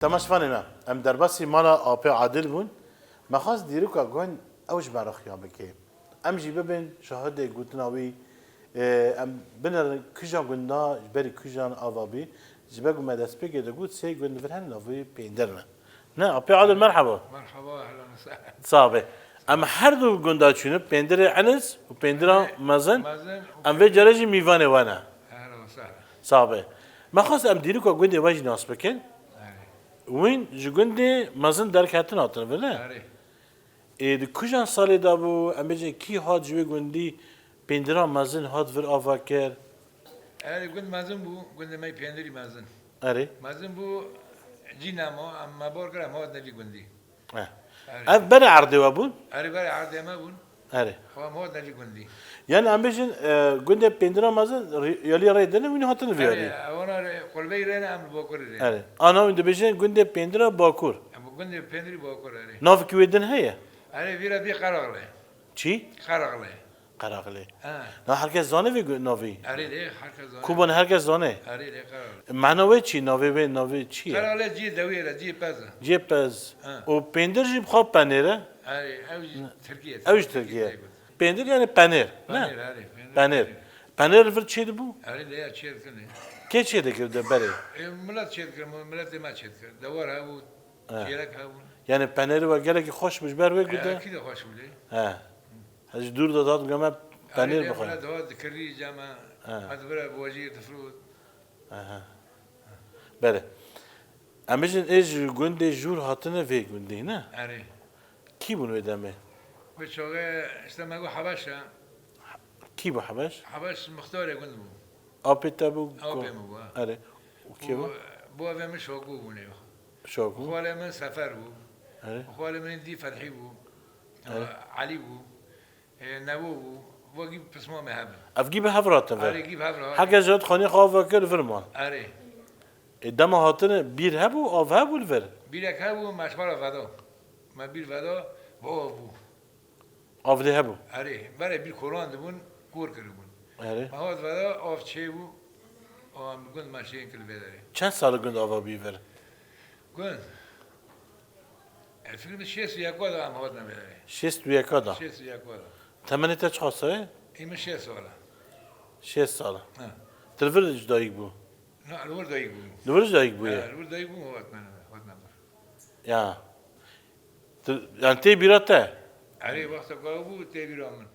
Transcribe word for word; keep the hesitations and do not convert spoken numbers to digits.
Temaşevanê me, em derbasî mala Apê Adil bûn. Me xwest dîroka gund ew ji me re xuya bike. Em jî bibin şahidê gotina wî, e, em binerin kîjan gunda ji berî kîjan ava bî. Ji ber ku me destpêkê de got sê gund vir hene, navê wî Pêndir ne. Ne, Apê Adil, merhaba. Merhaba, ehlen we sehlen. Sax be. Em her du gunda çûne, Pêndirê Enis û Pêndira Mezin. Mezin û Em vê carê jî mîvanê we ne. Ehlen we sehlen. Sax be. Me xwest em dîroka gundê we jî nas bikin. Erê. Wîn ji gundê Mezin derketin hatin vir ne? Erê. Ê, di kîjan salê de bû, em bêjin kî hat ji wê gundî Pêndira Mezin hat vir ava kir? Erê, gund mezin bû, gundê me Pêndirî Mezin. Erê. Mezin bû, cî nema, em me bar kir, em hatin vî gundî. Eh. Erê. Ev berê erdê we bûn? Erê, berê erdê me bûn. Erê. Xwe em hatin vî gundî. Yani em bêjin, e, gundê Pêndira Mezin rê-, yalî rê dene, wîn hatin vî Erê, yalî. Ewana rê, Qulbeyî rê ne, em li Bakurê rê. Erê. Ana wîn dibêjin gundê Pêndira Bakur. Em gundê Pêndirî Bakur, erê. Navekî wê din heye? Erê, vîra bî Qeraxlê. Çi? Qeraxlê. Qeraxlê. Ha. Na her kes zane vê gu-, navî? Erê, lê her kes zane. Kuban her kes zane. Erê, lê Qeraxlê. Mana wê çi? Navê wê, navê çi ye? Qeraxlê cihê dewê re, cihê pez e. Cihê pez. Ha. Û Pêndir jî bi xwe Penêr e? Erê, ew jî Tirkiye. Ew jî Tirkiye. Pêndir yani penêr, ne? Penêr, erê, Penêr. Penêr. Penêr li vir çê dibû? Erê, lê ya çê dikin. Kê çê dikir de berê? E, milet çê dikir, miletê me çê dikir. Dewar hebû, Ha. çêlek hebû. Yani penêrê we gelekî xweş bû ji ber wê E, gude? Ekî de xweş bû lê. He. Ez ji dûr de dihat gama Erê, penêr lê bixwe. Milet dihat dikirî cama, Ha. ez bira bojî difrût. Aha. Belê. Em bêjin ê ji gundê Jûr hatine vê gundê, ne? Erê. Kî bûn wê demê? Wê çaxê işte me got Hebeş e. Kî bû Hebeş? Hebeş muxtarê gund bû. Apê te bû? Apê min bû, ha. Erê. Û kê bû? Û bavê min Şakû bû nê. Şakû. Xalê min Sefer bû. Erê. Xalê min dî Fethî bû. Erê. Elî bû. E, Nevo bû, va gî pisma me hebin. Ev gî bi hev re hatin vir? Erê, gî bi hev re hatin. Herkes ji xanî xwe ava kir vir man. Erê. E, dema hatine bîr hebû, av hebû li vir? Bîrek hebû, me ji xwe re veda. Me bîr veda, bi av bû. Av lê hebû? Erê, berê bîr koran dibûn, kor kiribûn. Erê. Me hat veda, av çê bû, û em gund me şên kir vê derê. Çend sal gund ava bî vir? Gund. E, fikir bike şêst û yeka da em hatin vê derê. Şêst û yeka da? Şêst û yeka da. Temenê te çiqas e? Ê min şêst sal e. Şêst sal e. Ha. Tu li vir ji dayik bû? Na, li wir dayik bûm. Li vir ji dayik bûye? Ha, li wir dayik bûm, hatin, hatin vir. Ya. Tu, yani tê bîra te? Erê, wexta ku bû, tê bîra min.